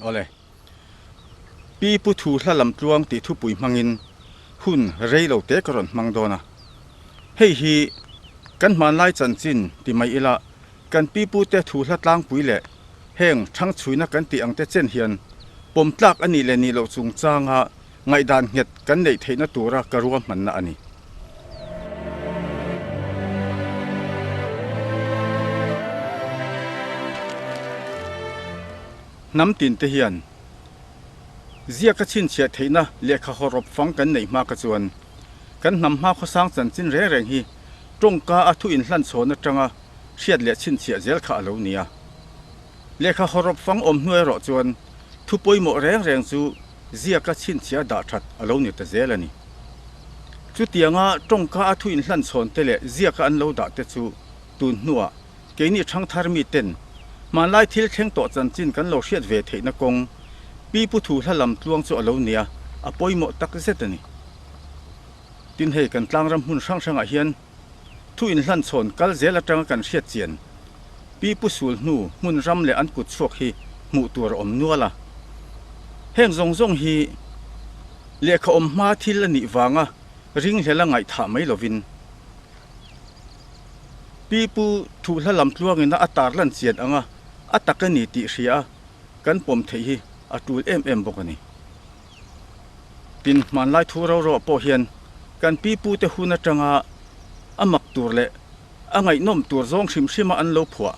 Awle. Pi Pu Thu Hla Lamtluang tih thupui hmangin hun rei lo te ka rawn hmang dawn a. Hei hi kan hmanlai chanchin ti mai ila kan pi pute thu hla tlangpui leh heng thangchhuina kan tih ang te chen hian pawm tlak a nih leh nih loh chungchanga ngaihdan nghet kan neih theihna tura ka ruahmanna a ni. Hnam tin te hian ziaka chhinchhiah theihna lehkha hawrawp fang kan neih hma ka chuan kan hnam hma khawsang chanchin reng reng hi tawngka a thu inhlanchhawn atanga hriat leh chhinchhiah zel kha a lo ni a. Lehkha hawrawp fang awm hnu erawh chuan thu pawimawh reng reng chu ziaka chhinchhiah dah that a lo ni ta zel a ni. Chutianga tawngka a thu inhlanchhawn te leh ziaka an lo dah te chu tun hnuah keini thangthar mi ten hmanlai thil thleng tawh chanchin kan lo hriat ve theihna kawng Pi Pu Thu hla lam tluang chu a lo nia, a pawimawh tak zet a ni. Tin hei kan tlangram hmun hrang hrangah hian thu inhlanchhawn kal zel atanga kan hriat chian Pi Pu Sul hnu hmun ram leh an kut chhuak hi hmuh tur a awm nual a. Heng zawng zawng hi lehkha awm hma thil a nih vanga ringhlela ngaihthah mai lovin Pi Pu Thuhla lam tluangina a tarlan chian anga a tak a ni tih hria a kan pawm theih hi a tul em em bawk a ni. Tin, hmanlai thu ro ro ah pawh hian kan pi pute hun atanga a mak tur leh a ngaihnawm tur zawng hrim hrima an lo phuah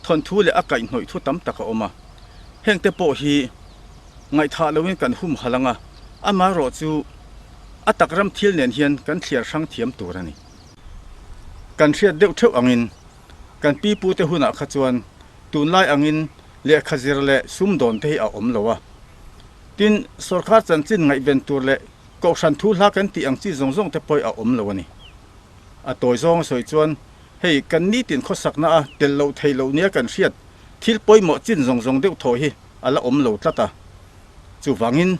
thawnthu leh a kaihhnawih thu tam tak a awm a. Hengte pawh hi ngaihthah loin kan humhalh anga amaherawh chu a tak ram thil nen hian kan thliar hrang thiam tur a ni. Kan hriat deuh theuh angin kan pi pute hunah kha chuan tunlai angin lehkha zir leh sumdawn te hi a awm lo a. Tin, sorkar chanchin ngaihven tur leh kohhran thu hla kan tih ang chi zawng zawng te pawh a awm lo a ni. A tawi zawng a sawi chuan hei kan nitin khawsakna a tel loh theih loh nia kan hriat thil pawimawh chin zawng zawng deuh thaw hi a la awm lo tlat a. Chuvangin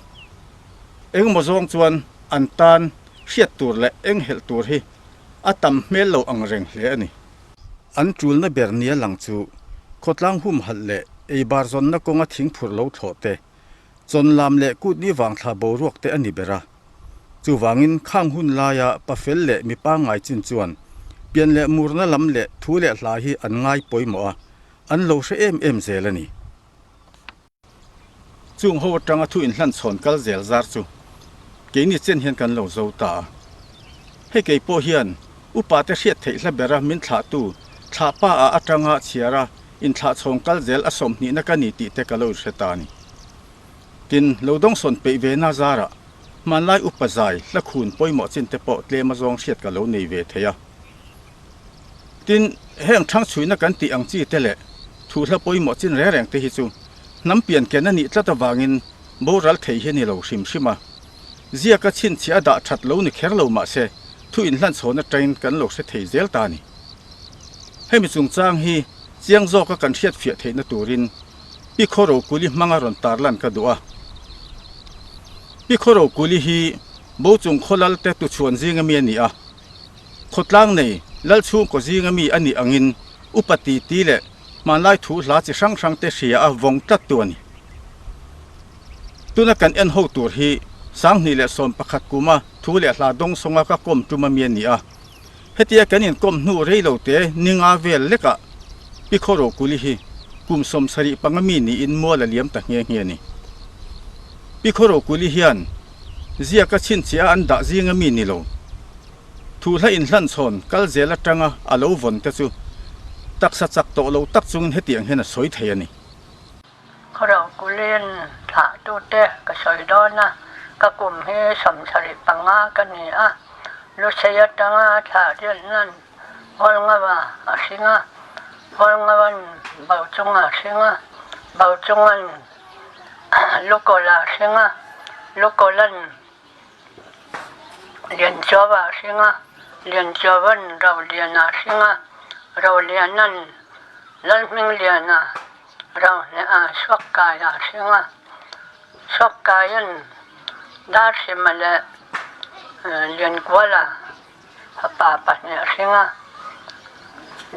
engemaw zawng chuan an tan hriat tur leh enghelh tur hi a tam hmel lo ang reng hle a ni. An tulna ber nia lang chu khawtlang humhalh leh eibar zawnna kawnga thingphurh lo thlawh te, chawnlam leh kutni vangthla boruak te a ni ber a. Chuvangin khang hun laia pafel leh mi pangngai chin chuan pian leh murna lam leh thu leh hla hi an ngai pawimawh a, an lo hre em em zel a ni. Chung ho atanga thu inhlanchhawn kal zel zar chu keini chen hian kan lo zo ta a. Hei kei pawh hian upa te hriat theih hla bera min thlahtu thlahpa ah atanga chhiara inthlahchhawng kal zel a sawmhnihna ka ni tih te ka lo inhre ta a ni. Tin, lo dawngsawn peih ve na zarah hmanlai upa zai hla khun pawimawh chin te pawh tlem a zawng hriat ka lo nei ve thei a. Tin, heng thangchhuina kan tih ang chi te leh thuhla pawimawh chin reng reng te hi chu hnam pian ken a nih tlat avangin boral thei hi a ni lo hrim hrim a. Ziaka chhinchhiah a dah that lo ni kher lo mah se thu inhlanchhawn atangin kan lo hre thei zel ta a ni. Hemi chungchang hi chiang zawka kan hriatfiah theihna turin Pi Khawrokuli hmanga rawn tarlan ka duh a. Pi Khawrokuli hi Bochung khawlal te tuchhuan zinga mi a ni a. Khawtlang nei Lalchhungkaw zinga mi a nih angin upa titi leh hmanlai thu hla chi hrang hrang te hria a vawng tlat tu a ni. Tuna kan en ho tur hi 2011 kuma thu leh hla dawng sawnga ka kawm tum ami a ni a. Hetia kan inkawm hnu rei lo te ninga vel lekah Pi Khawrokuli hi kum 75 mi niin mual a liam ta nghe nghe a ni. Pi Khawrokuli hian Ziaka chhinchhiah a an dah zinga mi ni lo. Thuhla inhlanchhawn kal zel atanga a lo vawn te chu taksa chak tawh lo tak chungin hetiang hian a sawi thei a ni. Khawrokulin thlahtute ka sawi dawn a, ka kum hi 75 ka ni a, Lusei atanga thlah riatna'n Hualngava a hring a, Hualngavan Bauchunga a hring a, Bauchunga'n Lukawla a hring a, Lukawla'n Lianchuava a hring a, Lianchuava'n Roliana a hring a, Roliana'n Lalhmingliana Rohneha Suakkaia a hring a, Suakkaia'n Darhrima leh Liankuala fapa pahnih a hring a,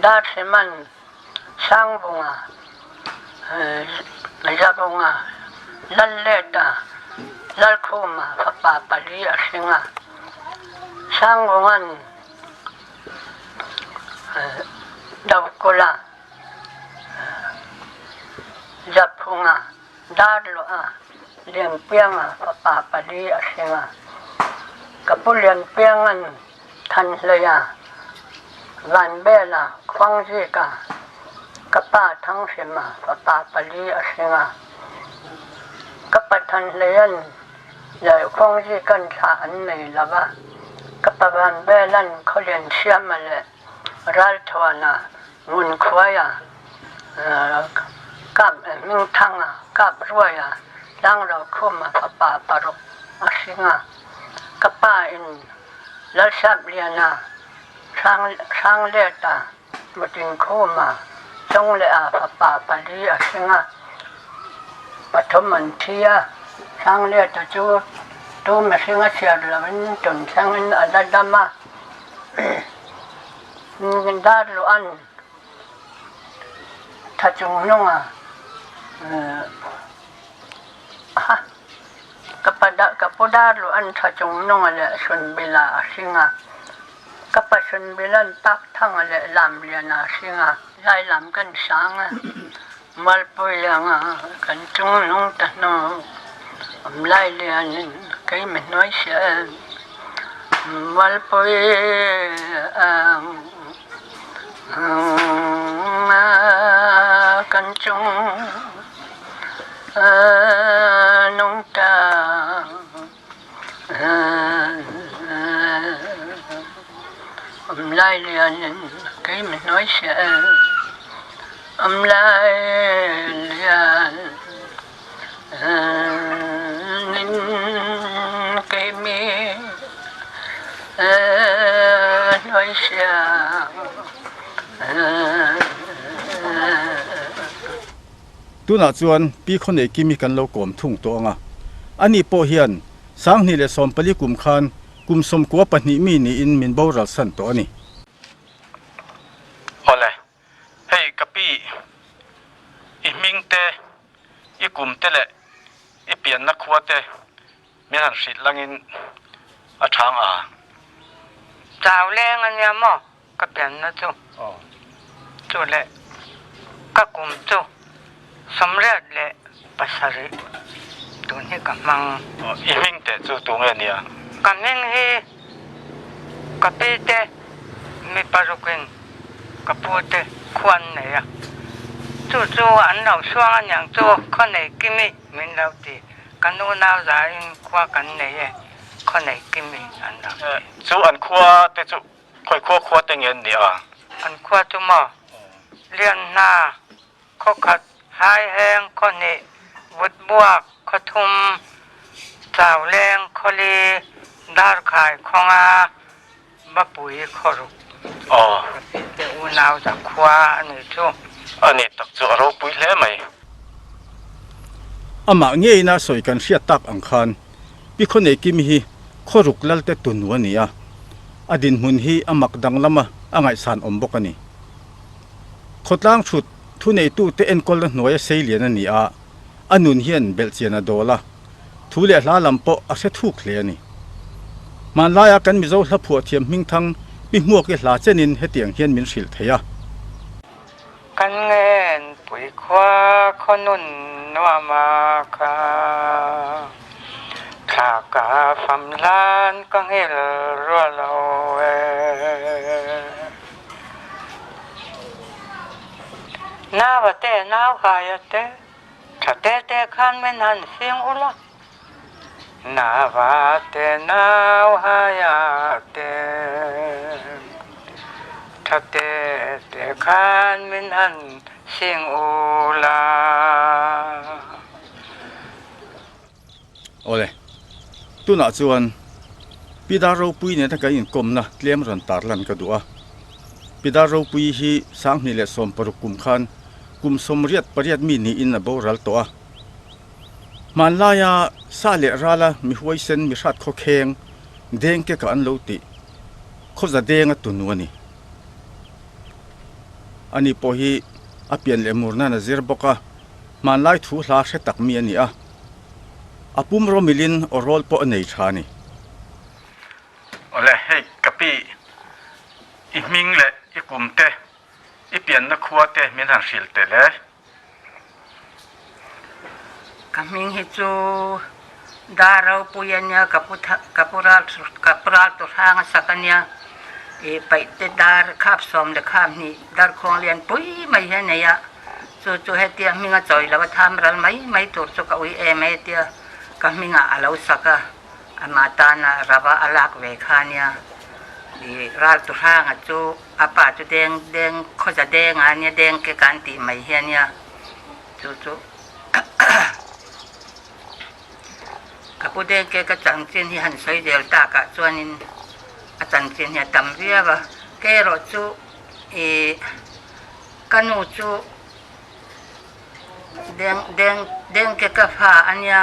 Darhrima'n Sangbunga, Zabunga. Lalleta, Lalkhuma fapa pali a hring a. Sangunga'n Dokulha, Zaphunga, Darluaha, Lianpianga fapa pali a hring a. Ka pu Lianpianga'n Thanhleia, Vanbela, Khuangzika, ka pa Thanghrima fapa pali a hring a. Ka pa Thanhleia'n leh Khuangzika'n thla an nei lo va, ka pa Vanbela'n Khawliansiama leh Ralthuana, Ngunkhuaia, Kap Hmingthanga, Kap Ruaia, Tlangrokhuma fapa paruk a hring a. Ka pa in Lalsapliana, Hrangleta, Mutinkhuma, Chawngleha fapa pali a hring a, pathum an thi a, Hrangleta chu tu mihring a chhiar loin tun thlengin a la dam a, Darlua'n Thachungnunga Ka pu darluh an tha chungnunga leh Sunbila a hring a, ka pa Sunbila'n Pakthanga leh Lamliana a hring a. Lai lam kan sang a, Mualpui anga kan chungnung ta hnu awm lai lianin kei mi hnuai sia em. Mualpui ang kan chung. Tunah chuan Pi Khawnei-Kimi kan lo kawm thung tawh ang a, ani pawh hian 2014 kum khan kum 92 mi niin min boral san tawh a ni. Awle, hei ka pi, i hming te, i kum te leh i pianna khua te min han hrilh langin a chhang a. Chau leng a nia maw? Ka pianna chu chu leh ka kum chu 87 tun hi ka hmang. I hming teh chu tu nge nia? Ka hming hi ka pi te mi parukin ka pu te khuan nei a, chu chu an lo suang aniang chu khaw nei kimi min lo ti. Ka nu nau zain khua kan nei e, khaw nei kimi an lo ti. Chu an khua te chu Khawi khua khua te nge an nih a? An khua chu maw? Lian hna, khaw khat, haiheng, khaw hnih, vutbuak, khaw thum, chau leng, khaw li, darkhai, khaw nga, bapui, khaw ruk. Aw. Ka pi te unau za khua a nih chu. A nih tak chu a ropui hle mai. Amah ngeina sawi kan hriat tak ang khan Pi Khawnei-Kimi hi khaw ruk lalte tunu a ni a, a dinhmun hi a mak danglam a, a ngaihsan awm bawk a ni. Khawtlang thut thuneitute enkawlna hnuaia sei lian a ni a, a nun hian belhchian a dawl a, thu leh hla lam pawh a hre thuk hle a ni. Hmanlaia kan Mizo hla phuah thiam hmingthang Pi Hmuaki hla chenin hetiang hian min hrilh thei a. Kan ngenpui khua khawnun nuam a kha, thla ka fam hlan ka nghil rual lo e. Nau a te nau hai a te, tha te te khan min han sing ula. Nau a te nau hai a te, tha te te khan min han sing ula. Awle, tunah chuan Pi Dar Ropui nena kan inkawmna tlem rawn tarlan ka duh a. Pi Dar Ropui hi 2016 kum khan kum 88 mi niin a boral tawh a. Hmanlaia sa leh rala mi huaisen mi hrat khawkheng deng ke ka an lo tih khawza deng a tunu a ni. Ani pawh hi a pian leh mur nan a zir bawk a, hmanlai thu hla hre tak mi a ni a. A pum rawmilin aw rawl pawh a nei tha a ni. Awle, hei ka pi, i hming leh i kum te, i pianna khua te min han hrilh teh le. Ka hming hi chu Dar Ropui a nia, ka pu ka pu ral ka pu ral tawh hrang a sak a nia. Ih paihte dar khap sawm leh khap hnih darkhuang lian pui mai hi a nei a, chu chu hetia hming a chawi lo a tham ral mai mai tur chu ka ui em e tia ka hmingah a lo sak a, amah tana rava a lak ve kha a nia. Ih ral tu hranga chu. A pa chu deng deng khawza deng a nia deng ke kan tih mai hi a nia chu chu ka pu deng ke ka chanchin hi han sawi zel tak ah chuanin a chanchin hi a tam viau a kei erawh chu ih ka nu chu deng deng deng ke ka fa a nia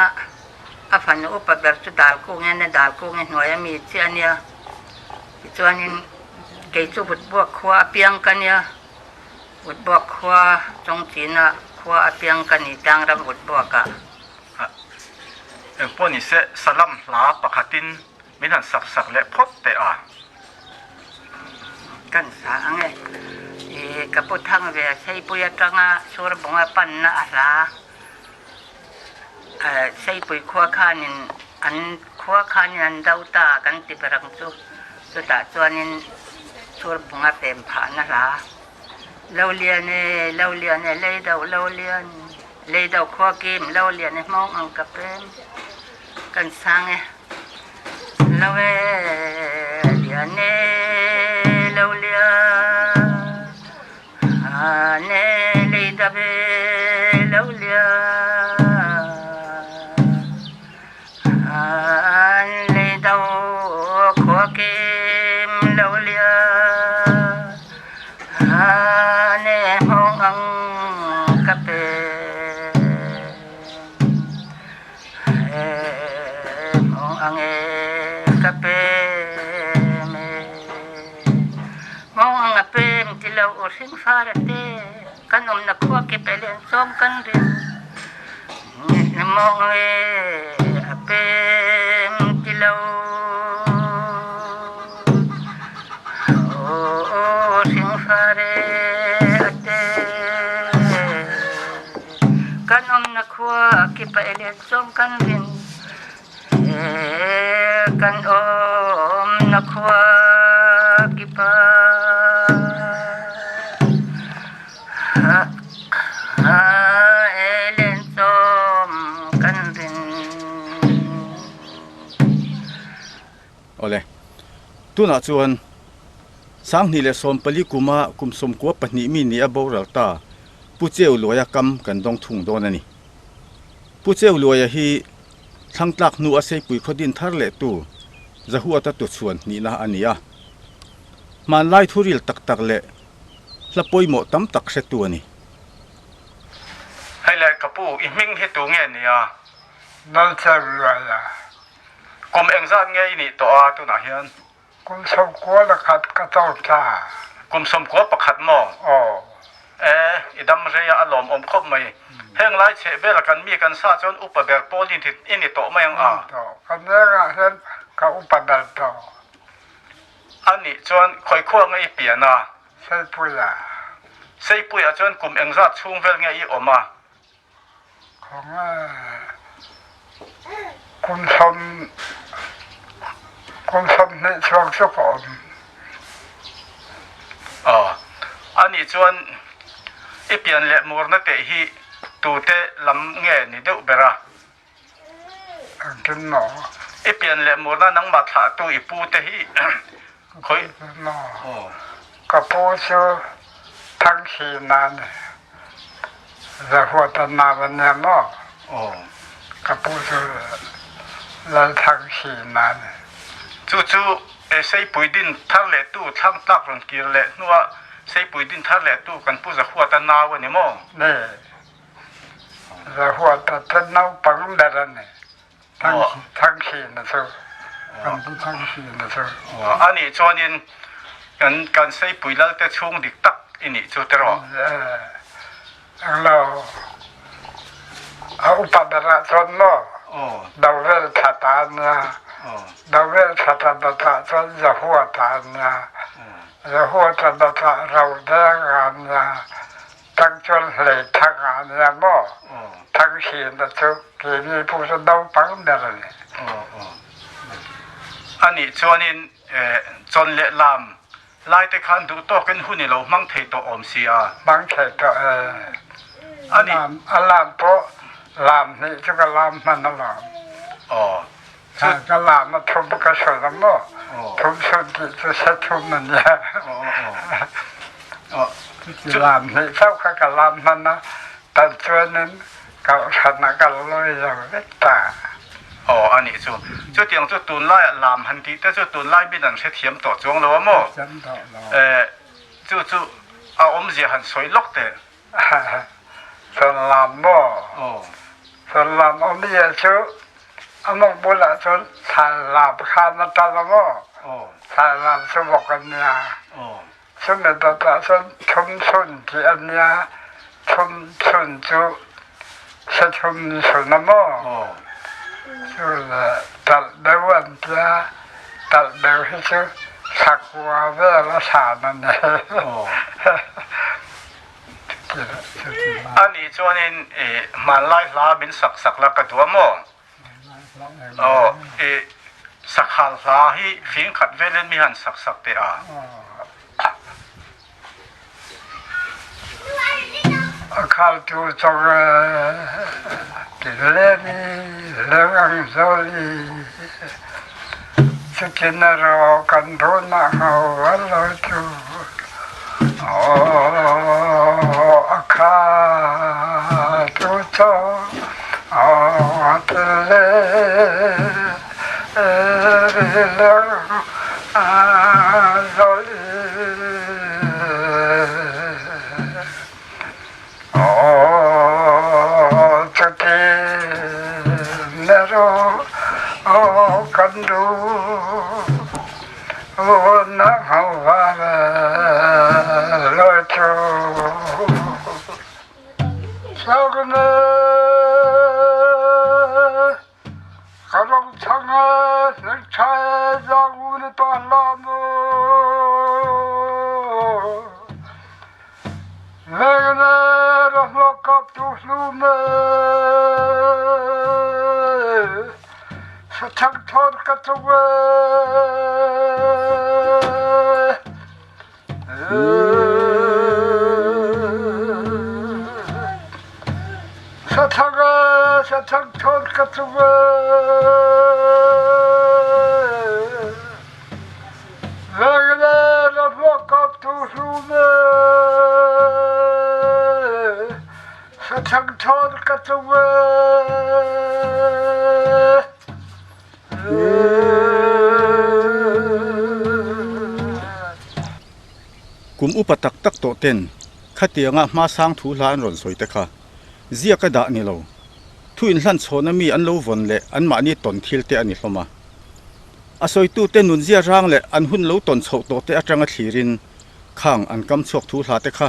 a fanu upa ber chu dal kung e a nia dal kung e hnuai ami chiah a nia. Tichuanin kei chu Vutbuak khua apiang ka nia, Vutbuak khua Chawngchina khua apiang ka ni tlang ram Vutbuakah. Engpawh ni se Salam hla pakhatin min han sak sak leh phawt teh a. Kan sa ang e. I ka pu thang ve Seipui atanga Surbunga panna a hla. Seipui khua khanin an khua khanin an do ta kan ti ber ang chu. Chutah chuanin Surbunga pem phahna hla, Lo lian e, lo lian e, lei do lo lian, lei do khua kim, lo lian e hmawng ang ka pem kan sang e. Lo e, lian e, lo lian. Mawng ang a pem ti lo u hringfar a te kan awmna khua ki pe len sawm kan ring mawng e a pem ti lo u hringfar e a te kan awmna khua ki pe len sawm kan ring Kan awmna khua kipa elen sawm kan rin. Awle, tunah chuan 2014 kuma kum 92 mi nia boral ta Pu Cheu Luaia kam kan dawng thung dawn a ni. Pu Cheu Luaia hi Thlangtlak hnu a Seipui khaw din thar leh tu Zahuata tuchhuan hnihna a ni a. Hmanlai thuril tak tak leh hla pawimawh tam tak hretu a ni. Hei le ka pu, i hming hi tu nge nia? Lalcheu Luaia. Kum engzat nge i nih tawh a tunah hian? Kum sawmkua pakhat ka co ta. Kum 11 maw? Aw. E, i dam rei a, a lawmawm khawp mai. Heng lai chheh vela kan mi kan sa chuan upa ber pawl i ni tawh mai ang a? Ni tawh. Ka nengah hian ka upa ber tawh. A nih chuan khawi khua nge i pian a? Seipuia. Seipuia chuan kum engzat chhung vel nge i awm a? Kum sawm kum 20 chuang chu ka awm. Aw, anih chuan i pian leh murna teh hi tute lam nge ni deuh ber a? Engtin maw? I pian leh murna nangmah thlahtu i pu te hi khawi? Maw? Ka pu chu Thangthina a ni. Zahuata nau a nia maw? Ka pu chu Lalthangthina a ni. Chu chu Seipui din thar lehtu thlang tlak rawn kir leh hnuah Seipui din thar lehtu kan pu Zahuata nau a ni maw? Ni. Zahuata te naupang ber a ni. Thangthina chu kan pu Thangthina chu. A nih chuanin kan kan Seipui Lalte chhung dik tak i nih chu tiraw? Englo a upa berah chuan maw? Dovelthata a nia. Dovelthata dawtah chuan Zahuata a nia. Zahuata dawtah Rodenga a nia. Tang chuan Hleithanga a nia maw? Thanghrina chu keini pawh chu naupang ber a ni. Anih chuanin chawn leh lam Lai te khan duh tawkin hun i lo hmang thei tawh awm si a. Hmang thei tawh e. A lam, a lam pawh lam hnih chu ka lam hman alawm. Aw. Chu ka lam a thum ka sawn a maw? Thum sawn tih chu se thum a nia. Aw aw aw. Chuti lam hnih chauh kha ka lam hman a, tan chuanin Kohhran a kal lawi zo vek ta. Aw a nih chu. Chutiang chu tunlaiah lam han tih te chu tunlai min an hrethiam tawh chuang lo a maw? Hrethiam tawh lo. Eh, chu chu a awmzia han sawi lawk teh. Chuan lam maw? Aw. Chuan lam awmzia chu a mawng bulah chuan thlai lam khan a tal a maw? Aw. Thlai lam chu bawk a nia. Aw. Chumi dawtah cun thumchun ti a nia. Thumchun cu sathum sun a maw? Cu le talh deuh an tia. Talh deuh hi cu thakua vel a san a ni. Anih chuanin hmanlai hla min sak sak la ka duh a maw? Aw, i sakhal hla hi fing khat velin mi han sak sak teh a. A khaltu cong tillen i lengang zawl i cutin a ro kan ruunah ho a lo cu. Aw, a khaltu cong Kum upa tak tak tawh ten khatianga hma sang thu hla an rawn sawi te kha ziak a dah ni lo. Thu inhlan chhawna mi an lo vawn leh anmahni tawn thil te a ni hlawm a. A sawitute nunzia rang leh an hun lo tawn chhoh tawh te atanga thlirin khang an kam chhuak thu hla te kha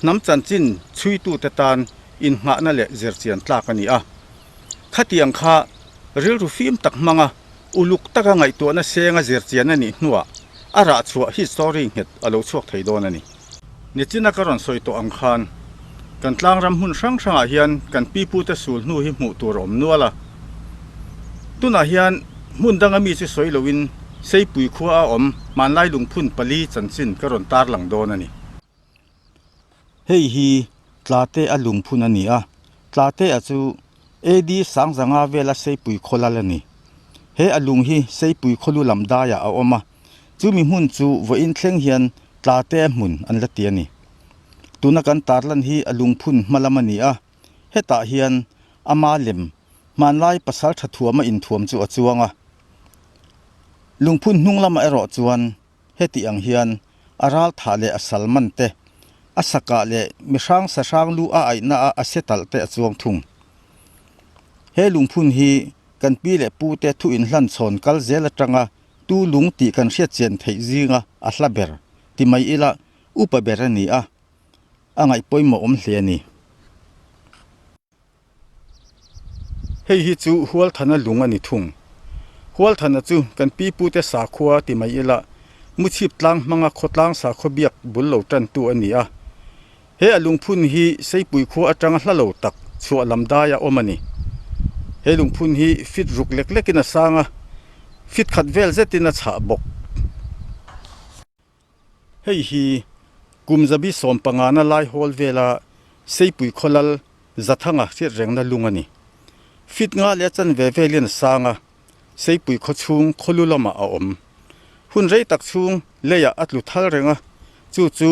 hnam chanchin chhuitute tan innghahna leh zirchian tlak a ni a. Khatiang kha rilru fim tak hmanga uluk taka ngaihtuahna senga zirchian a nih hnuah a rah chhuah history nghet a lo chhuak thei dawn a ni. Nichina ka rawn sawi tawh ang khan kan tlangram hmun hrang hrangah hian kan pipute sul hnu hi hmuh tur a awm nual a. Tunah hian hmun danga mi chu sawi loin Seipui khua a awm hmanlai lungphun pali chanchin ka rawn tarlang dawn a ni. Hei hi Tlate a lungphun a ni a, Tlate a chu AD Sangzanga vela Seipui khawlal a ni. He a lung hi Seipui khawlu lam daiah a awm a, chumi hmun chu vawiin thleng hian Tlate a hmun an la ti a ni. Tuna kan tarlan hi a lungphun hma lam a ni a, hetah hian ama lem hmanlai pasaltha thuama inthuam chu a chuang a. Lungphun hnung lamah erawh chuan Heti ang hian a ral thah leh a sal man te, a sakah leh mihrang sahrang lu a aihna a a se talh te a chuang thung. He lungphun hi kan pi leh pu te thu inhlan chhawn kal zel atanga tu lung tih kan hriat chian theih zinga a hla ber ti mai ila upa ber a ni a, a ngaih pawimawh awm hle a ni. Hei hi chu Hualthana lung a ni thung. Hualthana chu kan pi pute sakhua ti mai ila Muchhip tlang hmanga khawtlang sakhaw biak bul lo tantu a ni a. He a lungphun hi Seipui khua atanga hla lo tak chhuah lam daia awm a ni. He lungphun hi fit ruk lek lekin a sang a, fit khat vel zetin a chhah bawk. Hei hi kum zabi sawmpangana lai hawl vela Seipui khawlal Zathanga hriat rengna lung a ni. Fit nga leh a chanve velin a sang a, Seipui khaw chhung khawlu lamah a awm. Hun rei tak chhung leiah a tlu thal reng a, chu chu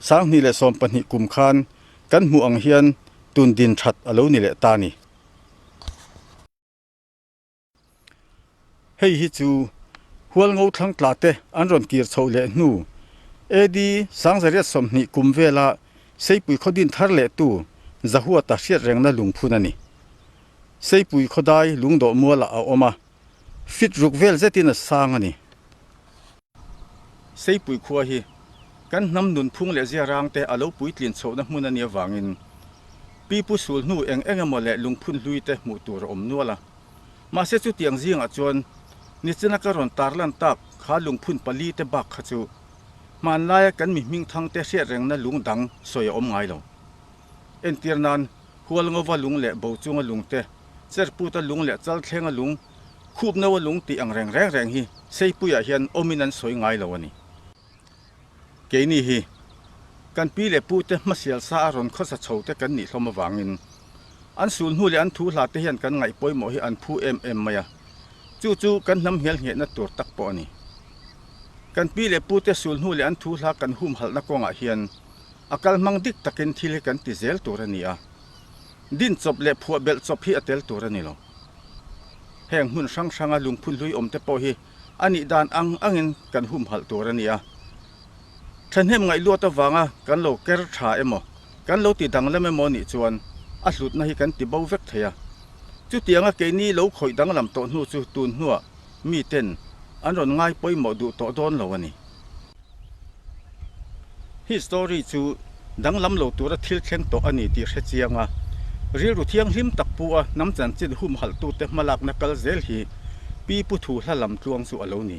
2012 kum khan kan hmuh ang hian tun din that a lo ni leh ta a ni. Hei hi chu Hualngo thlangtla te an rawn kir chhoh leh hnu AD 1920 kum vela Seipui khaw din thar lehtu Zahuata hriat rengna lungphun a ni. Seipui khawdai lungdawh mualah a awm a, fit ruk vel zetin a sang a ni. Seipui khua hi kan hnam nunphung leh ziarang te a lo puitlin chhohna hmun a nih avangin pipu sul hnu eng eng emaw leh lungphun hlui te hmuh tur a awm nual a. Mahse chutiang zingah chuan nichina ka rawn tarlan tak kha lungphun pali te bak kha chu hmanlaia kan mi hmingthang te hriat rengna lung dang sawi a awm ngai lo. Entir nan Hualngova lung leh Bochunga lung te, Cherputa lung leh Chalthlenga lung, Khupnaua lung tih ang reng reng reng hi Seipuiah hian awmin an sawi ngai lo a ni. Keini hi kan pi leh pute hmasial sa a rawn khawsa chho te kan nih hlawm avangin an sul hnu leh an thu hla te hian kan ngaih pawimawh hi an phu em em mai a, chu chu kan hnam hnial nghehna tur tak pawh a ni. Kan pi leh pute sul hnu leh an thu hla kan humhalhna kawngah hian a kal hmang dik takin thil hi kan ti zel tur a ni a, din chawp leh phuah belh chawp hi a tel tur a ni lo. Heng hmun hrang hranga lungphun hlui awm te pawh hi a nih dan ang angin kan humhalh tur a ni a. Thahnem ngaihluat avanga kan lo ker tha emaw, kan lo ti danglam emaw nih chuan a hlutna hi kan ti bo vek thei a. Chutianga keini lo khawih danglam tawh hnu chu tun hnuah miten an rawn ngai pawimawh duh tawh dawn lo a ni. Hi story chu danglam lo tura thil thleng tawh a ni tih hre chiang a, rilru thianghlim tak pu a hnam chanchin humhalhtute hmalakna kal zel hi Pi Pu Thu hla lam tluang chu a lo ni.